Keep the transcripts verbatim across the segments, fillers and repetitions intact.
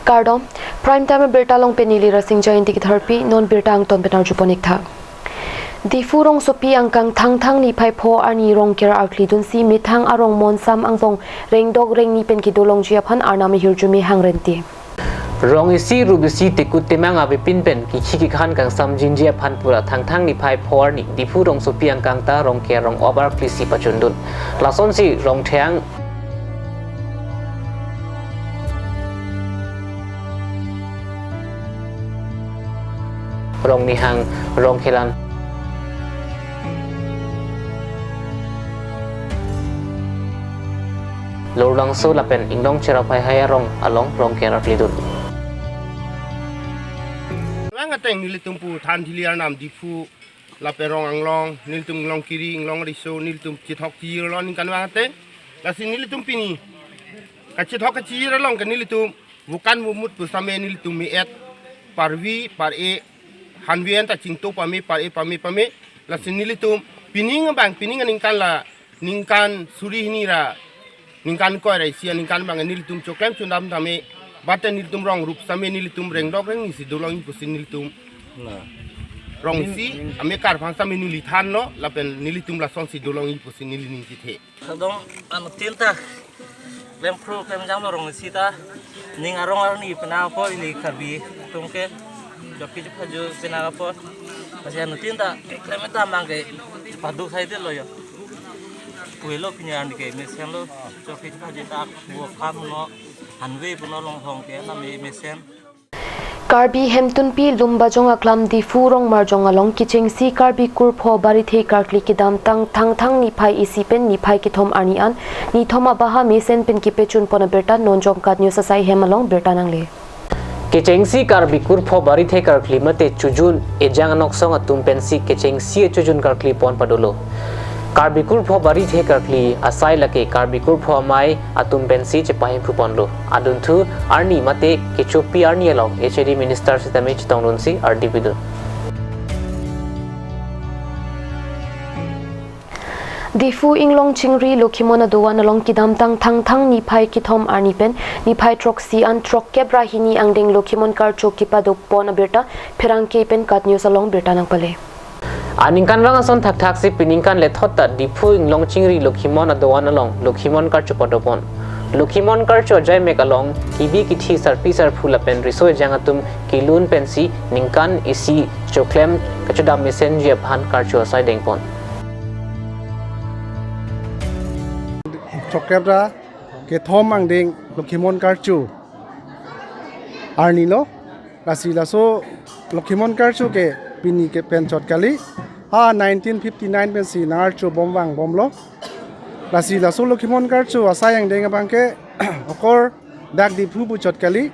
Kardom, Prime Time birta along pen neli Rasing Jainti ketharpi, non birta angton pen arjupon ik tha. Diphu rongsopi angkang Thangthang niphai pho arni Rongker arkli dunsi methang arong monsam angbong rengdok rengni pen kedolongji aphan arnam ahirjume hangrenti. Rong isi rup isi tekut temang avepin pen kikhi kikhan kangsamjinji aphan pura Thangthang niphai pho arni Diphu rongsopi angkang ta Rongker rong-op arklisi pachundun. Lasonsi rong theyang, rong nihang, rong kelan, Lorlangso lapen Inglong Cherap Haihai arong along Rongker arkli dun. Vang ateng nelitum pu than thili arnam Diphu lapen rong anglong, nelitum Inglong Kiri, Inglong Riso, nelitum chethok chijir lo ningkan vang ateng. Lasi nelitum pini kachethok kachijir along ke nelitum vokan vomut pusitame nelitum me-et parvi par-e, hanve anta chingto pame par-e pame pame. Lasi nelitum pining abang, pining aningkan la ningkan suri hini ra ningkan koi ra isi aningkan abang nelitum choklem chodam tame, bate nelitum rong rup same nelitum rengdok rengni si dolongji pusi nelitum. Na. Rong isi ning, ning, amekar aphan same neli thanlo lapen nelitum lasonsi dolongji pusi neli ning chethe. Kadong anuttin ta klemphru klemjang lo rong isi ta, ning arong arni penang apor ili Karbi atum ke joki jepaju penang apor. Lasi anuttin ta klem ta mang ke padu sai de lo yo. Puelo pini arni ke mesen lo, joki jepaju ta vo kam no, hanve puno long hong ke na me mesen. Karbi hemtunpi Lumbajong aklam Diphu Rongmarjong along kechengsi Karbi kurpho Barithe karkli kedamtang Thangthang niphai isi pen niphai kethom arni an nithom abaha mesen pen kepachunpon abirta non Jongkat News asai hem along birta nangle. Kechengsi Karbi kurpho Barithe karkli mate chojun ejang anoksong atum pensi kechengsi chojun karkli pon padolo. Karbi kurpho Barithe karkli asai lake Karbi kurpho amei atum pensi chepahemphu ponlo. Adunthu arni mate kechopi arni along H A D minister sitame chetongdunsi ardi pidun. Diphu Inglong Chingri Lokhimon adovan along kedamtang Thangthang niphai kethom arni pen niphai throksi an throkkep ra hini angdeng Lokhimon karcho kepadopon abirta pherangke pen Kat News along birta nangpale. Aningkanvang ason thakthaksi peningkan lethot ta Diphu Inglong Chingri Lokhimon adovan along Lokhimon karcho padopon. Lokhimon karcho ajaimek along kebi kethe sarpi sarpo lapen riso ejang atum kelun pensi ningkan isi choklem kachodam mesenji aphan karcho asai dengpon. Throkkep ra kethom angdeng Lokhimon karcho arni lo. Lasi laso Lokhimon karcho ke pini ke pen chot kali. Ha nineteen fifty-nine pensi nangarcho bom vangbomlo. Lasi laso Lokhimon karcho asai angdeng abang ke okor dak Diphu pu chot kali.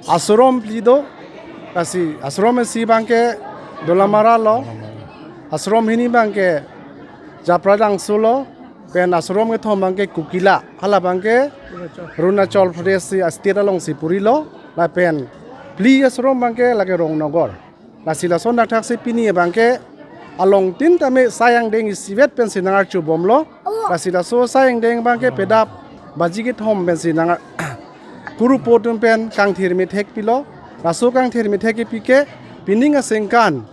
Asrom phli do. Lasi asrom isi abang ke Dolamara lo. Asrom hini abang ke Japradangso lo. Pen asrom kethom abang ke Kukila. Hala abang ke Arunachal Pradesh si state alongsi purilo. Lapen phli asrom abang ke lake Rongnogor. Lasi lason thakthaksi pini abang ke alongtin tame sai angdeng isivet pensi nangarcho bomlo. Lasi laso sai angdeng abang ke pedap baji kethom pensi nang kurpho atum pen kangthir methek pilo. Laso kangthir methek kepi ke pining asengkan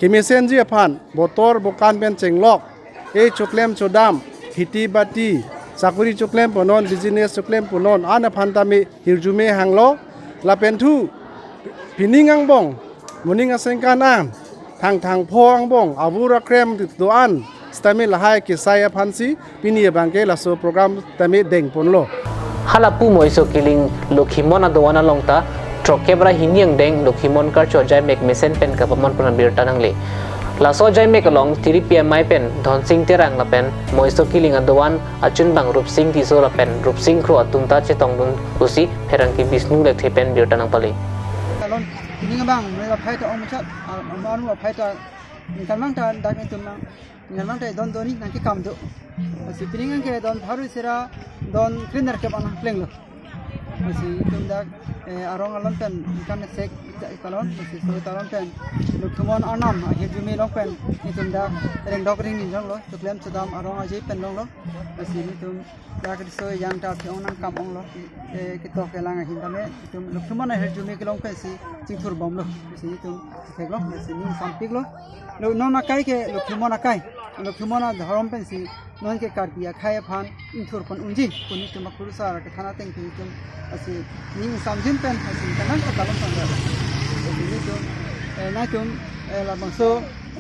kemesenji aphan botor bokan pen chenglok, e choklem chodam, kheti bati, sakori choklem punon, business choklem punon, an aphan tame hirjume hanglo. Lapen thu pining angbong, moning asengkan an, Thangthang pho angbong avur akrem do-an sitame lahai kesai aphansi pini abang ke laso program tame dengponlo. Hala pu Moiso Kiling Lokhimon adovan along ta throkkep ra hini angdeng Lokhimon karcho ajaimek mesen pen kapamanpon abirta nangle. Laso ajaimek along tiripi amei pen Dhonsing Terang lapen Moiso Kiling adovan achunbang Rupsing Tisso lapen Rupsing Kro atum ta chetongdun pusi pherangke Bishnu Lekthe pen birta nangpale. Alon, ini abang, mereka phai ta ong chat, anu phai ta, ini kan mang ta dak ni tum mang. Ngan mang ta don doni nangkekam do. Lasi pining angke don pharo sera don krenerkep an plenglo. Lasi itum dak, eh, arong alon pen ikan sek ita italon, lasi so italon pen Lokhimon arnam ahirjume along pen itum dak rengdok ringni longlo, choklem chodam arong aje pen longlo. Lasi itum dak riso yang ta pi-ong nangkam onglo, eh, ketok kelang ahin tame itum Lokhimon ahirjume kelong pensi chingthur bomlo. Lasi itum theklong, lasi ning sampiklo. Lo non akai ke Lokhimon akai, Lokhimon adhorom pensi non ke Karbi akhei aphan ingthur pon unji pu nelitum akurusar kethan ateng pen itum lasi ning samjin pen lasi kanang katalon tanggal. Lasi nelitum, eh, nelitum, eh, labangso,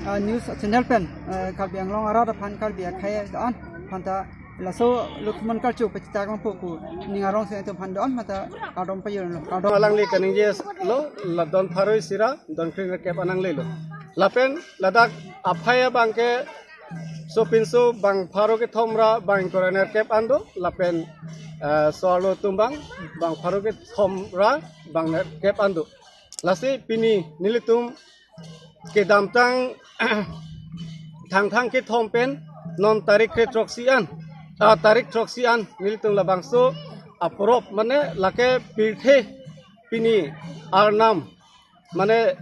ah, news channel pen, eh, Karbi Anglong arat aphan Karbi akhei an aphanta laso Lokhimon karcho pachitak longpo pu ning arong si nelitum aphan do-an mata kardom pajirlo, kardom. Alangli kaningje lo, la don pharo isi ra don kre-nerkep an nanglelo. Lapen ladak aphai abang ke sopinso bang pharo kethom ra bang ingkoi ra nerkep an do, lapen, eh, so-arlo atum abang bang pharo kethom ra bang nerkep an do. Lasi pini nelitum kedamtang Thangthang kethom pen non tarik kre throksi an, ah, tarik throksi an nelitum labangso aporop mane lake pirthe pini arnam mane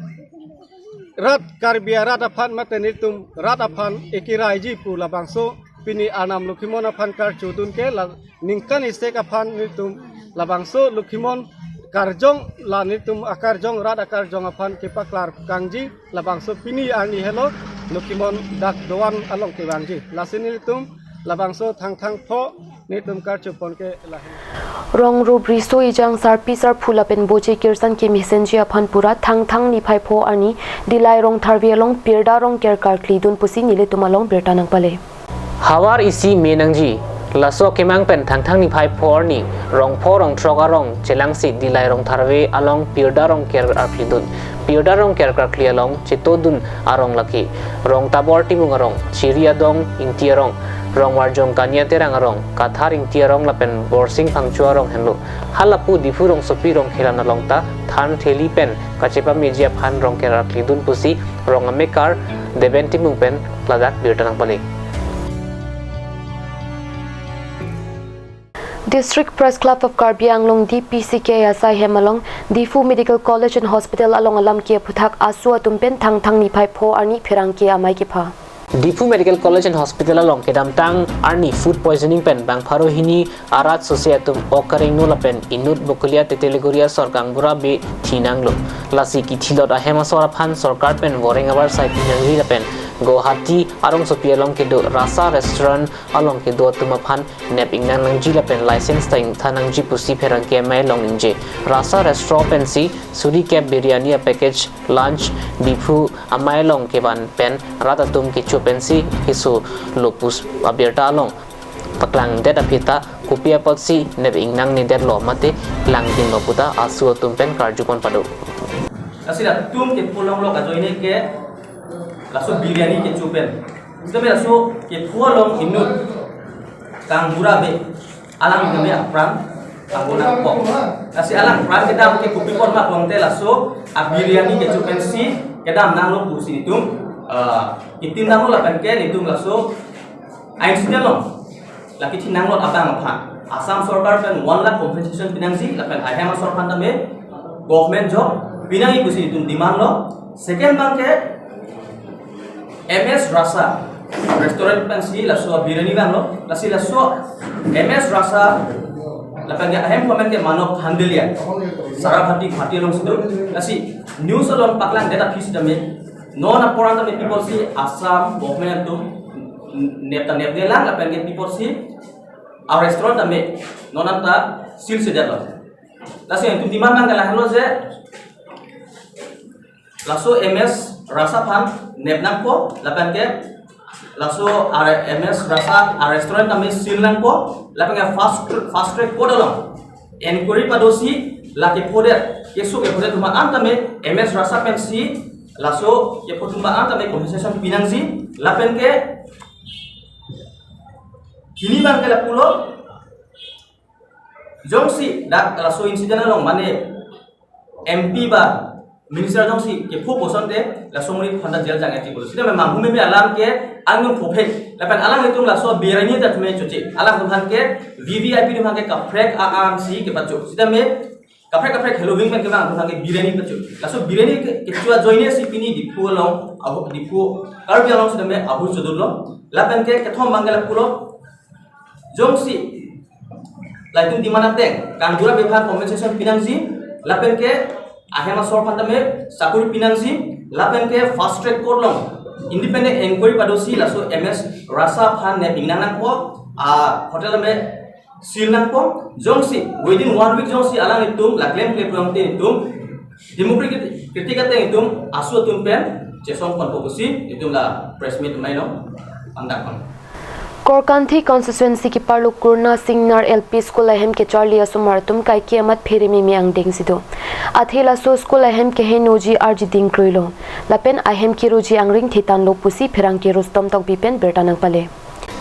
rat Karbi arat aphan mate nelitum rat aphan ekiraiji pu labangso pini arnam Lokhimon aphan karchodun ke la ningkan isek aphan nelitum labangso Lokhimon karjong la nelitum akarjong rat akarjong aphan kepaklar kangji labangso pini arni helo Lokhimon dak doan along kevangji. Lasi nelitum labangso Thangthang pho nelitum karcho pon ke lahin. Rong rup riso ejang sarpi sarpo lapen boche kirsan kemesenji aphan pura Thangthang niphai pho arni Dillai Rongtharve along pirda rongker karkli dun pusi nelitum along birta nangpale. Havar isi me nangji. Laso kemang pen Thangthang niphai pho arni rong pho rong throk arong chelangsi Dillai Rongtharve along pirda rongker karkli dun. Pirda rongker karkli along chetodun arong lake Rongtabor Timung arong, Chiri Adong Ingti arong, Rongvarjong Kania Terang arong, Kathar Ingti arong lapen Borsing Phangcho arong henlo. Halapu Diphu rongsopi rongkhelan along ta than theli pen kachepameji aphan rongker karkli dun pusi rong amekar Deben Timung pen ladak birta nangpale. District Press Club of Karbi Anglong, D P C K asai hem along Diphu Medical College and Hospital along alam ke aphuthak asu atum pen Thangthang niphai pho arni pherangke amei kepha. Diphu Medical College and Hospital along kedamtang arni food poisoning pen bang pharo hini arat sose atum ok karengno lapen inut bokolia tetelegori asor kangbura be thinanglo. Lasi kithilot ahem asor aphan sorkar pen voreng avarsai pinangri lapen Guwahati arongsopi along kedo Rasa Restaurant along kedo atum aphan nep ingnang nangji lapen license ta ingthan nangji pusi pherangke amei along ningje. Rasa Restaurant pensi suri kep biryani a package lunch Diphu amei along kevan pen rat atum kecho pensi kesolo pusi abirta along paklangdet aphi ta kopi apotsi nep ingnang nedetlo mate langdinlo puta asu atum pen karju pon pado. Lasi latum kepho longlo ajoine ke laso biryani kecho pen. Sitame laso kepho along inut kangbura be alang kami apran anggo nangpo. Lasi alang pran kedam ke kopi pon ma pon te laso a biryani kecho pensi kedam nanglo pusi nelitum, ah, kitin nanglo lapen ke nelitum laso a incident along lake thinanglot abang aphan Assam sorkar pen one lakh compensation pinangji lapen ahem asor aphan tame government job pinangji pusi nelitum demand lo. Second abang ke M S Rasa Restaurant pensi laso biryani vanglo. Lasi laso M S Rasa lapen ke ahem komen ke Manob Handelia, Sarabhati Bhati alongsi do. Lasi news along paklangdet aphi sitame non apor an tame people si Assam government atum nep ta nepdelang lapen ke people si a restaurant tame non anta seal sedetlo. Lasi nelitum demand abang ke lahenlo je laso M S Rasa aphan nep nangpo lapen ke laso R-, M S Rasa a restaurant tame seal nangpo lapen ke fast, fast track court along inquiry padosi lake phodet, keso kephodet atum an tame M S Rasa pensi laso kepho atum an tame compensation pinangji lapen ke hini abang ke lapulo. Jongsi dak laso incident along mane M P ba minister jongsi kepho poson te laso monit aphanta jail jang eti bolo. Sitame manghu meme alam ke angno phophe. Lapen alanglitum laso biryani ta thume choche. Alangtum aphan ke V V I P atum aphan ke kaprek a-an si kepacho. Sitame Kaprek kaprek heloving pen kevang atum abangke Bireni pachu. Laso Bireni ke, kecho ajoine si pini Diphu along, ahu, Diphu Karbi Anglong sitame ahut chodunlo. Lapen ke kethom abangke lapulo. Jongsi la itum demand ateng, kangbura bebhag compensation pinangji, lapen ke ahem asor aphan tame sakori pinangji, lapen ke fast track court along independent inquiry padosi laso M S Rasa aphan ne pingnang nangpo, a hotel tame seal nangpo, jongsi within one week jongsi alanglitum la klemkle pulote itum democratic ateng itum ASU atum pen chesong ponpo pusi itum la press meet mai along pangdak pon. Korkanthi constituency keparlo Kurna Singnar L P School ahem kecharli asomar atum kaike amat phere meme angdeng si do. Athe laso school ahem kehenoji arji dingkroilo. Lapen ahem keroji angring thetanlo pusi pherangke Rustom Tokbi pen birta nangpale.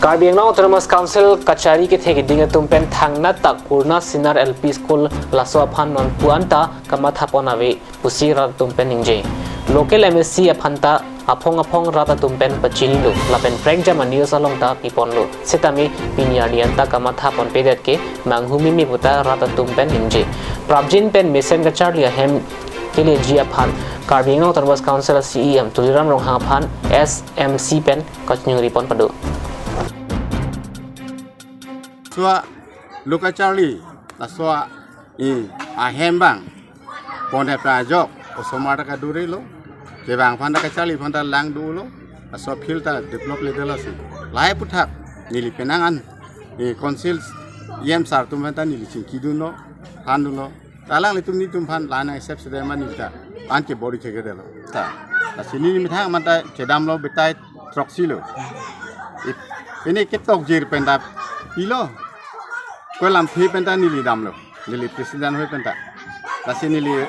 Karbi Anglong Autonomous Council kachari kethe keding atum pen thangnat ta Kurna Singnar L P School laso aphan non pu-an ta kamatha pon ave pusi rat atum pen ningje. Local M A C aphan ta aphong aphong rat atum pen pachinilo, lapen prekjam a-news along ta piponlo. Sitame pini arni an ta kamatha ponpedet ke manghu meme puta rat atum pen ningje. Prapjin pen mesen kacharli ahem keleji aphan Karbi Anglong Autonomous Council C E M Tuliram Ronghang aphan S M C pen kachiningri pon pado. Sua lo kacharli, laso a, i, ahem abang pondet prajok, osomar ta kadurelo, kevang aphan ta kacharli aphan ta lang dolo, laso field ta develop le dolo si. Lahai aputhak neli penang an, i, council E M sir atum aphan ta neli chingkidunlo, thandunlo. Alanglitum netum aphan la nang accept sedema neli ta an ke body thekedetlo. Ta, lasi neli methang amat ta kedamlo betai throksi lo. Ip-, pini ketok jir pen ta pilo. Ko lamthe pen ta neli damlo. Neli president hoi pen ta. Lasi neli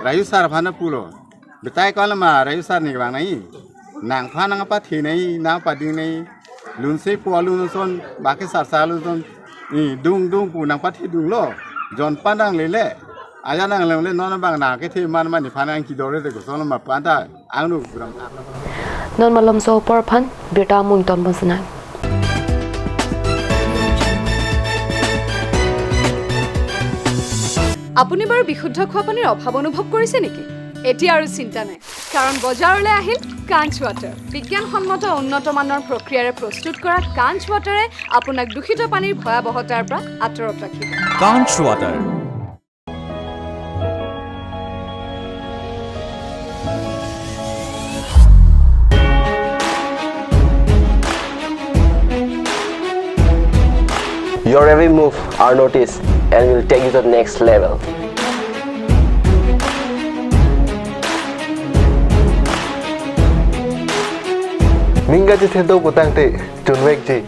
Rayu sir aphan ta pulo. Betai ko lama Rayu sir ne vang nai. Nangphan nangpathe nai, nangpading nai. Lunse po alun son, baki sar sar alun son. I, dung dung pu nangpathedunlo. Jon pandang lele. Aja nang lele non abang nang kethe man man ni phan nang kidore de koson ma panta. Angno gram. Non malomso apor aphan birta mungton bonsenang. আপুনি বাৰু বিশুদ্ধ খোৱা পানীৰ অভাৱ অনুভৱ কৰিছে নেকি? এতিয়া আৰু চিন্তা নাই, কাৰণ বজাৰলৈ আহিল কাঞ্চ ৱাটাৰ। বিজ্ঞানসন্মত উন্নত মানৰ প্ৰক্ৰিয়াৰে প্ৰস্তুত কৰা কাঞ্চ ৱাটাৰে আপোনাক দূষিত পানীৰ ভয়াৱহতাৰ পৰা আঁতৰত ৰাখিব। Kanch Water. Your every move are noticed and will take you to the next level. Mingga ji thendo putangte chunvekji.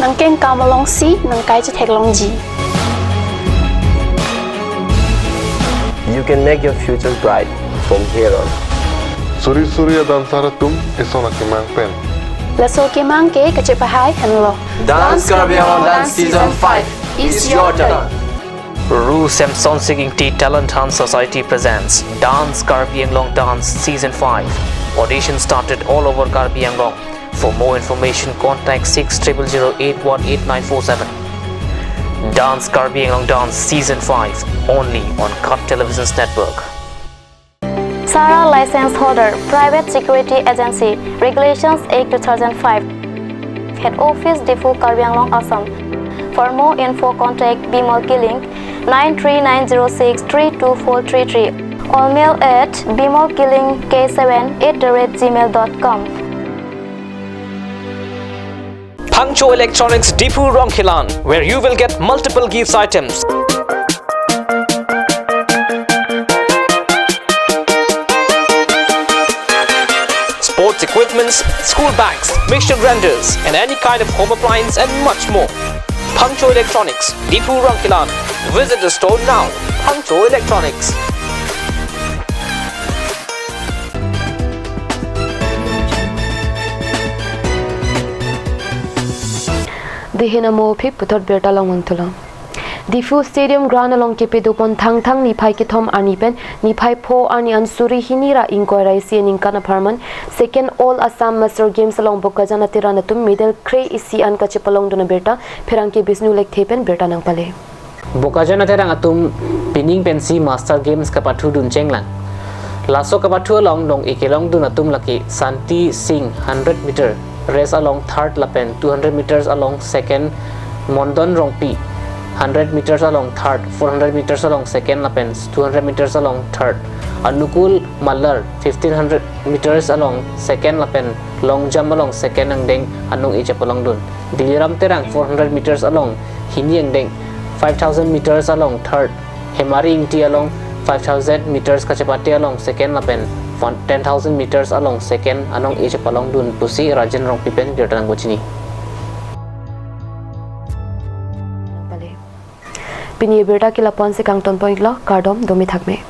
Nangkengkam alongsi nangkai chetheklongji. You can make your future bright from here on. Suri suri a-dancer atum eson akemang pen. Laso kemang ke kachepahai henlo. Dance Karbi Anglong Dance Season five is your turn. Ru Samson Singh Ingti Talent Hunt Society presents Dance Karbi Anglong Dance Season five. Audition started all over Karbi Anglong. For more information, contact six triple zero eight one eight nine four seven. Dance Karbi Anglong Dance Season five, only on Cut Televisions Network. Sara license holder, private security agency, Regulations Act two thousand five. Head Office Diphu, Karbi Anglong, Assam. For more info, contact Bimal Killing, nine three nine zero six three two four three three, or mail at bimalkilling k seven at the rate gmail dot com. Phangcho Electronics Diphu Rongkhelan, where you will get multiple gifts items. Sports equipments, school bags, mixture grinders, and any kind of home appliance and much more. Phangcho Electronics, Diphu Rongkhelan. Visit the store now. Phangcho Electronics. Dihin amo aphi puthot birta long mangthulo. Diphu Stadium Ground along kepado pon Thangthang niphai kethom arni pen niphai pho arni an suri hini ra ingkoi ra isi aningkan apharman Second All Assam Master Games along Bokajan ateran atum medal kre-isi an kachepalongdun abirta pherangke Bisnu Lekthe pen birta nangpale. Bokajan ateran atum pining pensi Master Games kapathu dun chenglang. Laso kapathu along nong-e kelongdun atum lake Santi Singh hundred meter race along third lapen two hundred meters along second, Mondon Rongpi hundred meters along third, four hundred meters along second lapen two hundred meters along third, Anukul Mallar fifteen hundred meters along second lapen long jump along second angdeng anong-e chepalongdun. Diliram Terang four hundred meters along hini angdeng, five thousand meters along third, Hemari Ingti along five thousand meters kachepate along second lapen ten thousand meters along second anong-e chepalongdun pusi Rajen Rongpi pen birta nangpachini. Pini birta ke lapu-an si kangton pon-iklo, kardom, dome thakme.